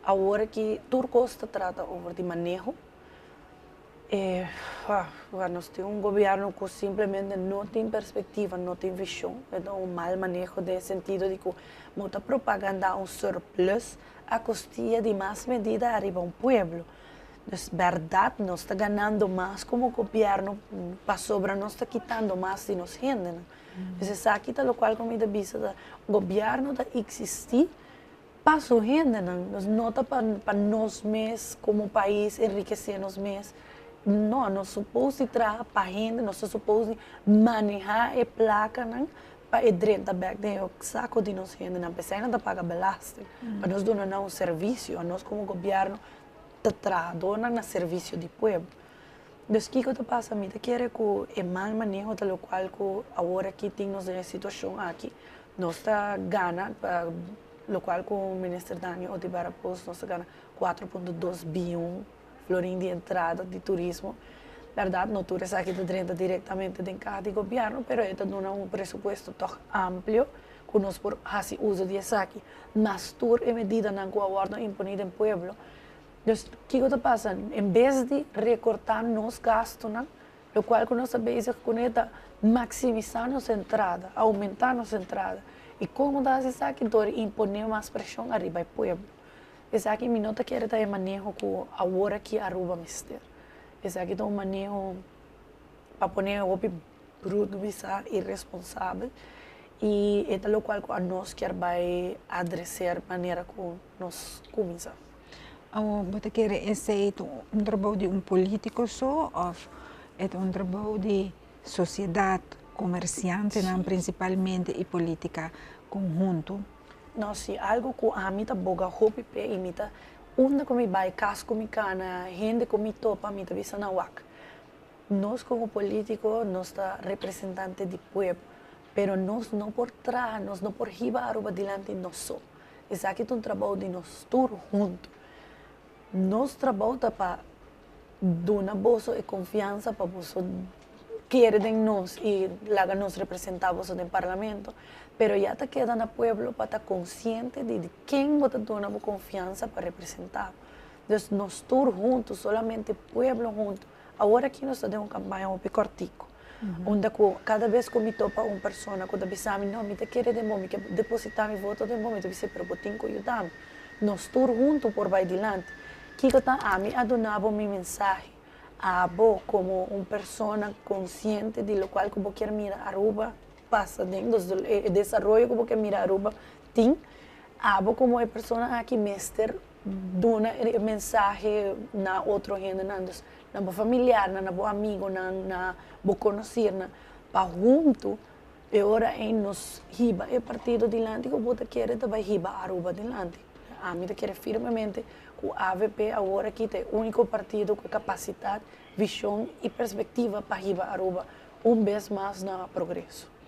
Awor cu tur cos ta trata over di maneho. Nos tin un gobierno cu simplemente no tin perspectiva, no tin vision, ta un mal maneho den sentido di cu bo ta propaganda un surplus a costia di mas medida ariba un pueblo. Dus berdad, nos ta ganando mas como gobierno, pasobra nos ta kitando mas di nos hende. Dus esaki ta locual cu mi ta bisa, ta gobierno ta existi pa su hende, nos no ta pa nos mes como pais enrikece nos mes. No, nos supposed traha pa hende, nos supposed maneha e placa nan pa e drenta back den saco di nos hende, nan pesey nan ta paga belasting, pa nos duna un servicio. Nos como gobierno ta traha na servicio di pueblo. Dus kico ta pasa? Mi ta kere cu e mal maneho ta locual cu awor aki tin nos den situacion aki. Nos ta gana, locual cu minister Daniel Oduber a post, nos ta gana 4.2 biyon florin di entrada di turismo. Berdad, no tur esaki ta drenta directamente den caha di gobierno, pero e ta duna un presupuesto toch amplio cu nos por haci uso di esaki. Mas tur e medidanan cu a wordo imponi den pueblo. Dus, kico ta pasa? En bes di recorta nos gastonan, locual cu nos ta bezig cu ta maximisa nos entrada, aumenta nos entrada. Y con ta esaki? Door impone mas presion ariba e pueblo. Esaki mi no ta kere ta e maneho cu awor aki Aruba mester. Esaki ta un maneho, pa pone hopi bruto bisa, irresponsabel. Y e ta locual cu nos kier bay adresa manera cu nos cuminsa. Oh, bo ta kere esey ta un trabou di un politico so of e ta un trabou di sociedad, comerciante nan principalmente y politica conhunto? No, si algo cu ami ta boga hopi pe y mi ta unda cu mi bay, cas cu mi cana, hende cu mi topa, mi ta bisa nan: "Wak. Nos como politico, nos ta representante di pueblo, pero nos no por traha, nos no por hiba Aruba dilanti nos so. Esaki ta un trabou di nos tur hunto. Nos trabou ta pa duna boso e confiansa pa boso kere den nos y laga nos representa boso den parlamento, pero ya ta keda na pueblo pa ta consciente di ken bo ta duna bo confiansa pa representa." Dus nos tur hunto, solamente pueblo hunto. Awor aki nos ta den un campaña hopi cortico, unda cu cada bes cu mi topa un persona cu ta bisa mi: "No, mi ta kere den bo, mi kier deposita mi voto den bo", mi ta bisa: "Pero bo tin cu yuda mi. Nos tur hunto por bay dilanti. Kico ta ami a duna bo mi mensahe? Abo como un persona consciente di locual cu bo kier mira Aruba pasa den, e desaroyo cu bo kier mira Aruba tin, abo como e persona aki mester duna e mensahe na otro hende nan, dus na bo familiar, na bo amigo, na bo conocer, na pa hunto e ora ey nos hiba e partido dilanti cu bo ta kere ta bay hiba Aruba dilanti." Ami ta kere firmemente cu AVP awor aki ta e unico partido cu capacidad, vision y perspectiva pa hiba Aruba un bes mas na progreso.